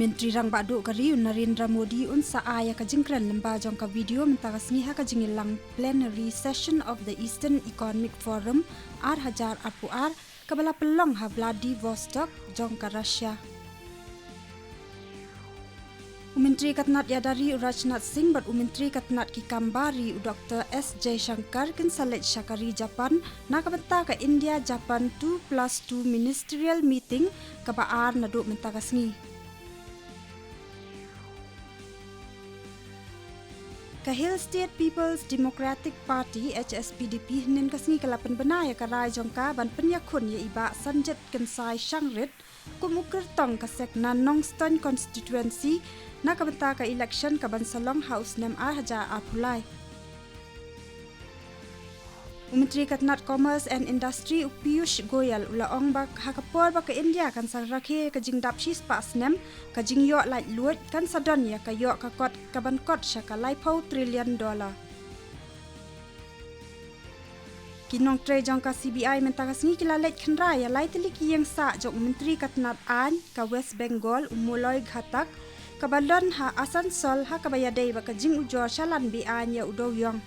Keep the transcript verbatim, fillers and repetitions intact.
Myntri Rangbah Duh ka ri u Narendra Modi un sa ai ïa ka jingkren lyngba jong ka video mynta ka sngi ha ka jingïalang Plenary Session of the Eastern Economic Forum ar hajar arphew ar kaba la pynlong ha Vladivostok jong ka Russia. U Myntri ka tnat ïada ri u Rajnath Singh bad u Myntri ka tnat ki kam bar ri u Doktor S Jaishankar kin sa leit sha ka ri Japan na ka bynta ka India Japan two plus two Ministerial Meeting kaba ar naduh mynta ka sngi. Ka Hill State People's Democratic Party, H S P D P, hynnin ka sngi ka la pynbna ïa ka rai jong ka ban pynïakhun ïa i Bah Sanjit Kynsai Shangrit kum u kyrtong ka seng na Nongstoiñ Constituency na ka bynta ka election kaban sa long ha u snem ar hajar arphew lai. U Myntri ka tnat Commerce and Industry u Piyush Goyal u la ong ba ha ka por ba ka India kan sa rakhe ka jingdap shispah snem, ka jingïoh laitluid kan sa don ïa ka ïoh ka kot kaban kot sha ka laiphew trillion dollar. Ki nongtrei jong ka C B I mynta ka sngi ki la leit khynra ïa lai tylli ki ïing sah jong u Myntri ka tnat aiñ ka West Bengal u Molloy Ghatak kaba don ha Asansol ha kaba ïadei bad ka jingujor shalan be-aiñ ïa u dewïong.